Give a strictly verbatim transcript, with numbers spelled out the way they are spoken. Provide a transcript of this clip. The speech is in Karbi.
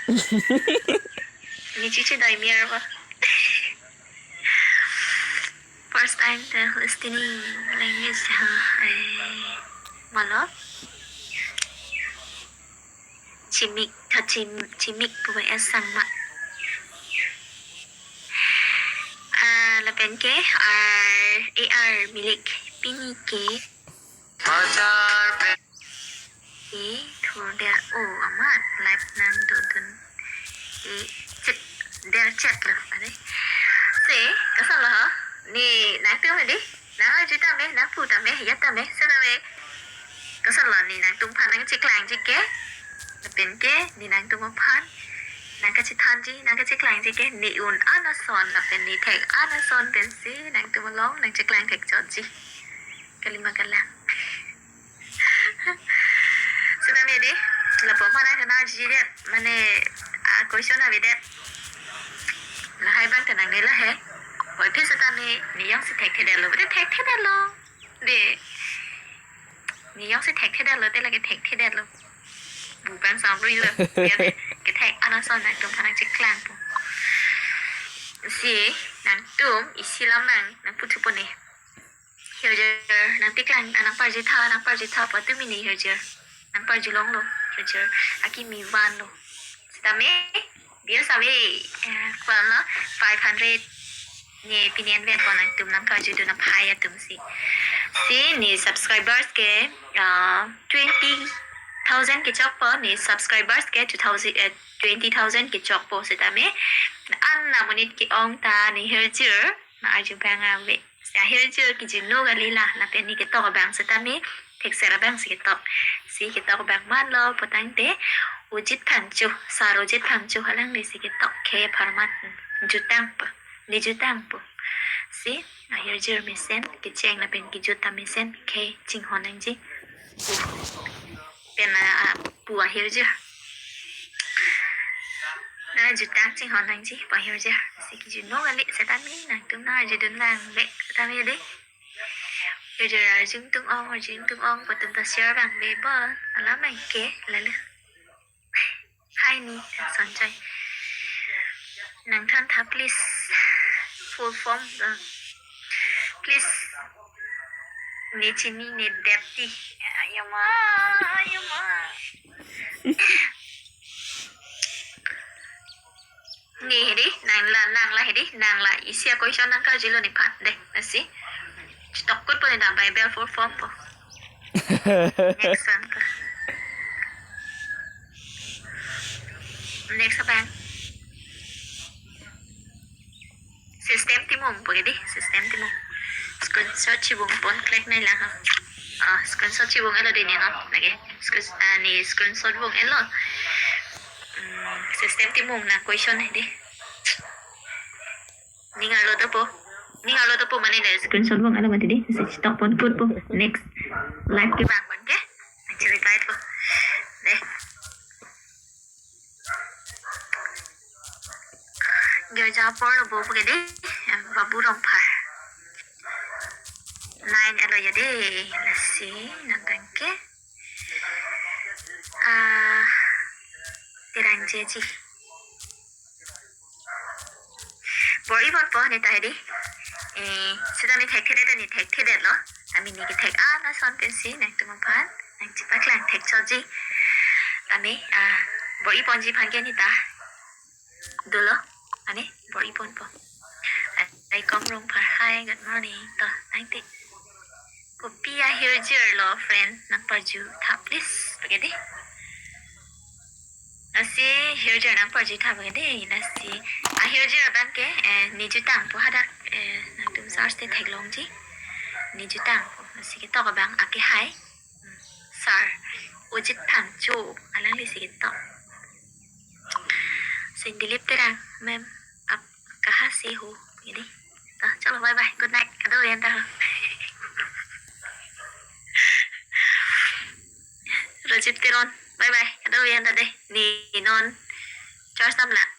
Ni chichi dai mir ba. First time the listening language ha, eh, malo. Chimik, tha chim, chimik pu S Sangma. Ah, lapen ke R A R Milik pini ke. Ke thurdet o amat live nangdodun. Ke chip der chat lo, are. Se, kosonlo ho? Ne nangtum hedi, nang arju tame, nang pu tame, ya tame, setame. Kosonlo ne nangtum aphan nangcheklangji ke? Lapen ke ne nangtum aphan nangkachethanji, nangkacheklangji ke, ne un-an ason, lapen ne thek-an ason pensi nangtum along nangcheklang thekchotji. Kalima kalang. Setame di, lapu aphan nangthan arjudet, mane, ah, question avedet. Lahai abang tenang de lahai. Puvoiphit setame, ne jongsi thekthedetlo, bete thekthedetlo. De, ne jongsi thekthedetlo, te lake thekthedetlo. Bu abang samrilo. Ya de, kethek-an ason nangtum aphan nangcheklangpo. Si, nangtum, isi lam nang, nangpu thupo ne. Hirjir, nangcheklang, ah, nangparjutha, nangparjutha pu tumi ne hirjir. Nangparjulonglo, hirjir. Akimi vanlo. Setame, views ave, eh, ko-anlo, five hundred. Ne pini an vet ko nangtum nangkarjudun aphai atum si. Si ne subscribers ke, ah, twenty thousand kechokpo, ne subscribers ke two thousand, eh, twenty thousand kechokpo setame. An na monit ke-ong ta ne hirjir, nang arju abang ave. Si ahirjir kejun-o kali la, lapen ne ketok abang setame, thekser abang si ketok. Si ketok abang manlo pu tangte, Ojit Phangcho, Sir Ojit Phangcho alangli si ketok khei apharman, jutangpo, ne jutangpo. Si ahirjir mesen, kecheng lapen kejut ta mesen, khei chinghon nangji. Pen, ah, pu ahirjir. Nang jutang chinghon nangji, pu ahirjir. Si kejun-o kali, setame nangtum nang arjudun lang le, setame de. Hirjir arju ingtung-ong, arju ingtung-ong, pu atum ta share abang le bo, alam abang ke, lalo. Hi ni, ta Sanjay. Nangthan tha, please. Full form, uh, please. Ne chini ne depti. Ayoma, ayoma. Ne hedi, nang la, nang la hedi, nang la. Isi a-question nangkarjulo nephan. De, lasi. Stock kot po ne da Bible full form po. Next one po. Next abang. System timung po hedi, system timung. Screenshot chibung pon, click nai lang ha. Ah, screenshot chibung elo de ne non. Lake. Screen, ah, ne screenshot bung elo. Hmm, system timung nang question hedi. Ning arlo dopo. Ning arlo dopo mane ne screenshot bung elo mati di. Si stock pon kot po. Next. Live kevang abang ke. Nangchereply po. De. Girja apor lo bo pu ke de. Em, Babu Rongphar. Nine elo ya de. Lasi nang abang ke. Ah, Terangjeji. Bor-i ponpo ne ta hedi. Eh, seta ne thekthedet, ne thekthedetlo. Ami ne kethek-an ason pensi nangtum aphan nangchepaklang thekchotji. Tame, ah, bor-i ponji aphan ke ne ta dolo. Ane, bor-i ponpo. Ai, ai, Kom Rongphar, hi, good morning. To, nangte. Kopi ahirjir lo, friend, nangparjutha, please. Pake de. Lasi hirjir nangparjutha pake de. Lasi ahirjir abang ke, eh, ne jutangpo hadak, eh, nangtum search te theklongji. Ne jutangpo. Lasi ketok abang ake hai. Hmm. Sir Ojit Phangcho. Alangli si ketok. Sing Dilip Terang, ma'am, aap kahan se ho? Gini. To, chalo, bye bye, good night. Kadokave an ta ho. Rajib Teron, bye bye. Kadokave an ta de. Ne non church damlang.